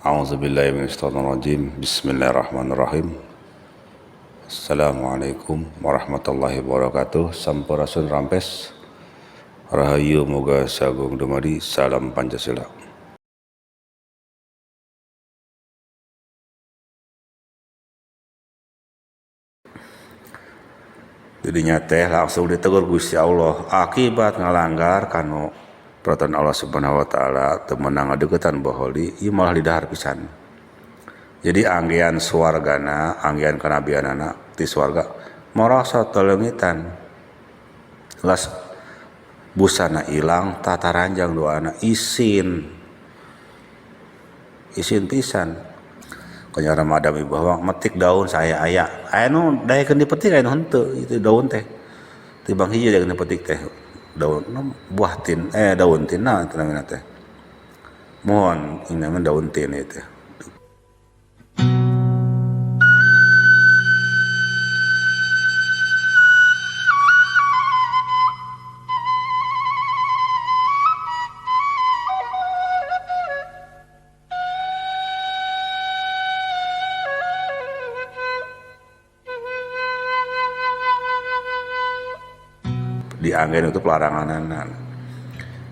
A'udzubillahi minasyaitonirrajim. Bismillahirrahmanirrahim. Assalamualaikum warahmatullahi wabarakatuh. Sampurasun rampes. Rahayu moga sagung dumadi. Salam Pancasila. Jadinya teh langsung ditegur Gusti Allah akibat ngalanggar kanu peraturan Allah Subhanahu wa taala teu meunang ngadeukeutan boholi ieu malah didahar pisan. Jadi anggean swargana, anggean kanabianana ti swarga marasa teleungitan. Las busana ilang tataranjang doana isin. Isin pisan. Kanyara Adam ibu Hawa metik daun saya aya. Aya nu daekeun dipetik aya nu henteu itu daun teh. Tibang hiji daekeun dipetik teh daun buah tin daun tin naon teh namina teh. Mohon ini mah daun tin itu. Dianggen itu pelaranganan.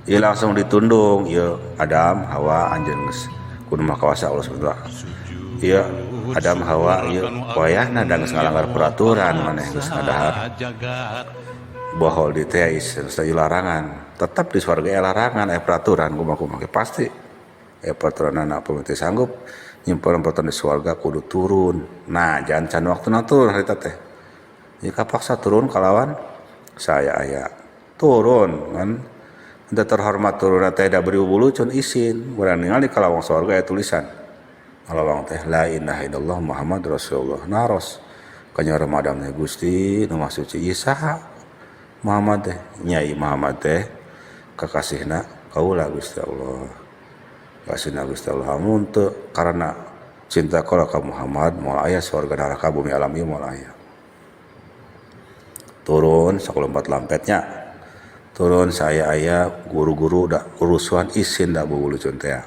Ieu langsung ditundung ieu Adam Hawa anjeun geus kudu mah kawasa Allah subhanahu wa taala. Ieu Adam Hawa ieu wayahna da geus ngalanggar peraturan maneh geus ngadahar. Bohol di teh geus larangan. Tetap di surga aya larangan aya peraturan kumaha-kumaha ge pasti. Aya peraturanna apa teh sanggup nyimpen peraturan di surga kudu turun. Nah, jangan can waktuna turun harita teh. Ieu kapaksa turun kalawan saya aya turun kan teu terhormat turun teh da beri bulucun isin urang ningali ka lawang surga aya tulisan lawang teh la ilaha illallah Muhammad Rasulullah naros kanyara Adam teh Gusti nu Maha Suci ieu saha Muhammad teh Nyai Muhammad teh kakasihna kaula Gusti Allah kasihna Gusti Allah amun teu karena cinta kaula ka Muhammad moal aya surga neraka bumi alam ieu moal aya. Turun sakulompat lampetnya turun saya aya guru-guru da urusan isin da bubulucun teh.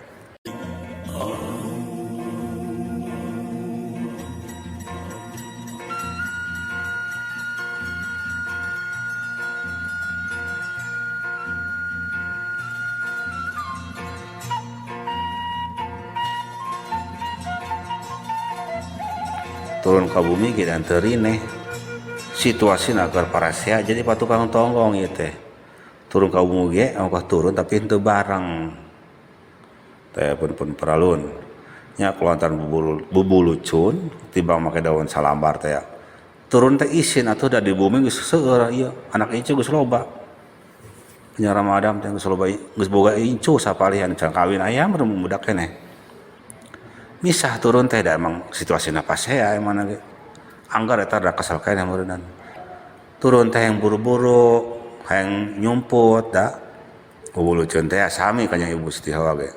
Turun ke bumi kita terineh situasi agar parasea jadi patukang tonggong ieu teh. Turun ka bumi ge ongkoh turun tapi henteu bareng. Teh pun peralun. Nya kulantaran bubulucun tibang make daun salambar teh. Turun teh isin atuh da di bumi geus seueur ieu anak incu geus loba. Nya Rama Adam teh geus loba geus boga incu sapalihan can kawin aya mah budak keneh. Misah turun teh da emang situasina pasea emang ge. Anggar eta da kesel keneh meureunnan. Turun teh yang buru-buru, hayang nyumput da. Bubulucun teh sami ka nya Ibu Siti Hawa ge.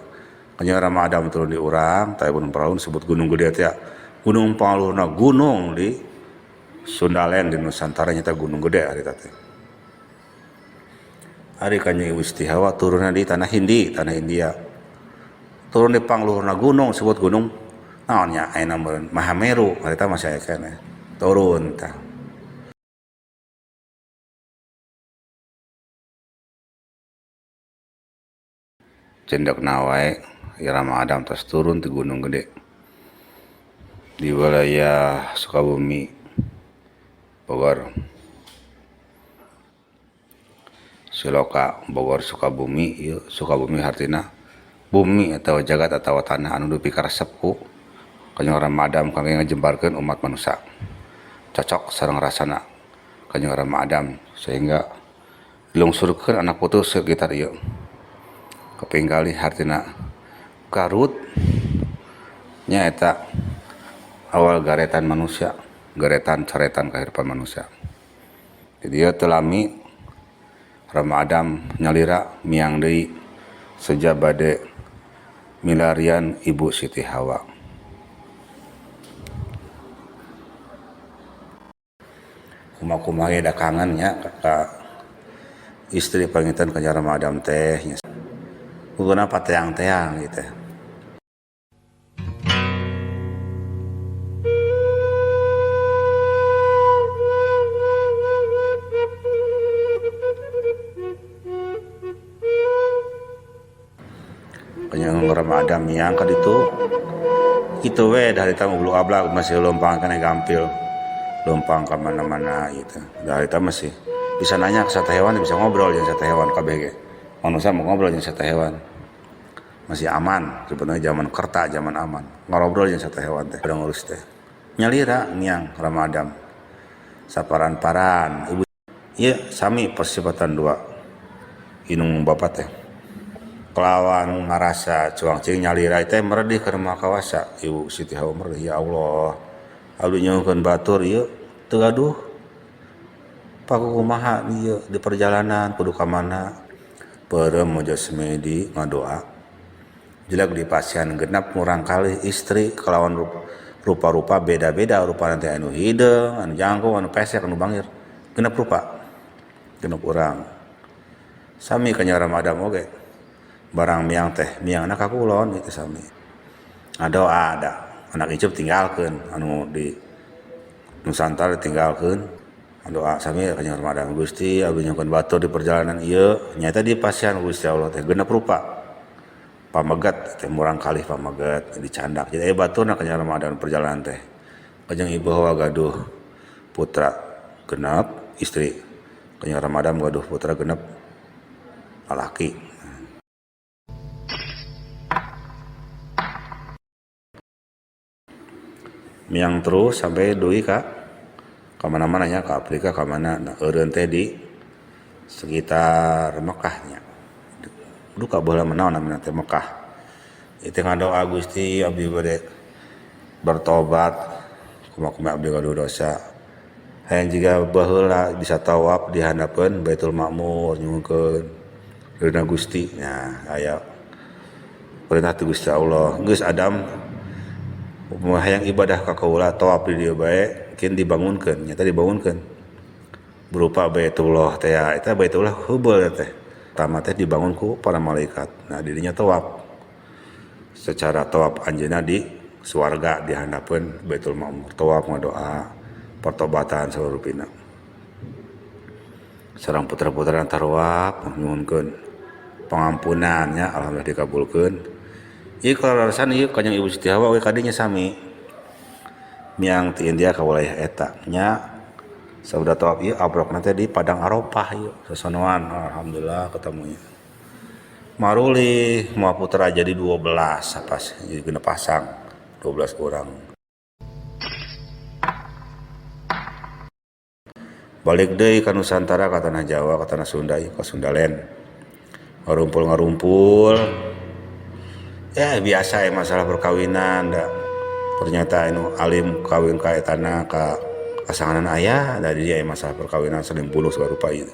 Kanya Rama Adam turun di urang, teh Gunung Paralun sebut Gunung Gede teh. Gunung Pangaluhurna gunung di Sundaland di Nusantara nyata Gunung Gede harita teh. Ari kanya Ibu Siti Hawa turunna di tanah Hindi, tanah India. Turun di pangluhurna gunung sebut gunung naon nya ayeuna meureun Mahameru harita masih aya keneh. Turun tah. Cendekna wae Rama Adam tos turun ti Gunung Gede di wilayah Sukabumi Bogor. Siloka Bogor Sukabumi ieu Sukabumi hartina bumi atau jagat atau tanah anu dipikaresep ku Kanjeng Rama Adam kangge ngajembarkeun umat manusia. Cocok sareng rasana Kanjeng Rama Adam sehingga dilungsurkeun anak putu sekitar ieu. Kapinggali hartina Garut nyaeta awal garetan manusia, garetan coretan kehidupan manusia. Jadi ieu teu lami Rama Adam nyalira miang deui seja bade milarian Ibu Siti Hawa. Kumaha-kumaha ge da kangen nya ka istri pangitan ka Rama Adam teh nya. Puguna pateang-teang gitu. Rama Adam miang ka ditu kitu we da harita mah bulu ablak masih leumpang keneh gampil leumpang ka mana-mana gitu da harita masih bisa nanya ka sata hewan bisa ngobrol jeung sata hewan kabeh ge manusia mah ngobrol jeung sata hewan masih aman sebenarnya zaman kerta zaman aman ngobrol jeung sata hewan teh urang ngurus teh nyalira miang Rama Adam saparan-paran ibu ieu sami persifatan dua inung bapa teh kelawan ngarasa cuang cing nyalira teh meredih ka Maha Kawasa Ibu Siti Hawa meredih ya Allah abdi nyuhunkeun batur ieu teu gaduh pakukumaha ieu di perjalanan kudu ka mana peureum mojo semedi ngadoa jelek di pasian genap murang kalih istri kelawan rupa-rupa beda-beda rupa nanti anu hideung anu jangkung anu pesek anu bangir genep rupa genep urang sami ka Rama Adam oge barang miang teh miangna ka kulon itu sami ngadoa da anak incup tinggalkeun anu di Nusantara tinggalkeun doa sami ka Rama Adam Gusti abdi nyungkeun batur di perjalanan ieu nyaeta di pasian Gusti Allah teh genep rupa pamegat teh murang kalih pamegat dicandak jadi aya baturna ka Rama Adam perjalanan teh kajeng Ibu Hawa gaduh putra genep istri kajeng Rama Adam gaduh putra genep lalaki miang terus sampai dugi ka mana-mana nya ka Afrika ka mana nah eureun teh di sekitar Mekah nya duka baheula mah naon namina teh Mekah itu ngadoa Gusti abdi bade bertobat kumaha-kumaha abdi gaduh dosa hayang jiga baheula bisa tawaf di handapeun Baitul Makmur nyuhunkeun ridha Gusti nya aya perintah ti Gusti Allah geus Adam hayang ibadah ka kaula tawaf di dieu bae kin dibangunkeun nyata dibangunkeun berupa Baitullah teh eta Baitullah heubeul teh tama teh dibangun ku para malaikat nah dirinya tawaf secara tawaf anjeunna di suarga di handapeun Baitul Makmur tawaf ngadoa pertobatan sarupina sareng putra-putra taruap nyuhunkeun pangampunan nya alhamdulillah dikabulkeun ieu kalarasan ieu kanjeng Ibu Siti Hawa we kadinya sami miang ti India ka wilayah eta nya sauda tawaf ieu abrokna teh di Padang Arafah ieu sosonoan alhamdulillah ketemunya marulih moal putra jadi 12 pas jadi genep pasang 12 orang balik deui ka Nusantara ka tanah Jawa ka tanah Sunda ieu ka Sundaland ngarumpul-ngarumpul ya biasa ya masalah perkawinan da ternyata anu alim kawin ka etana ka pasanganan ayah dari dia masalah perkawinan saling bunuh segala rupa itu.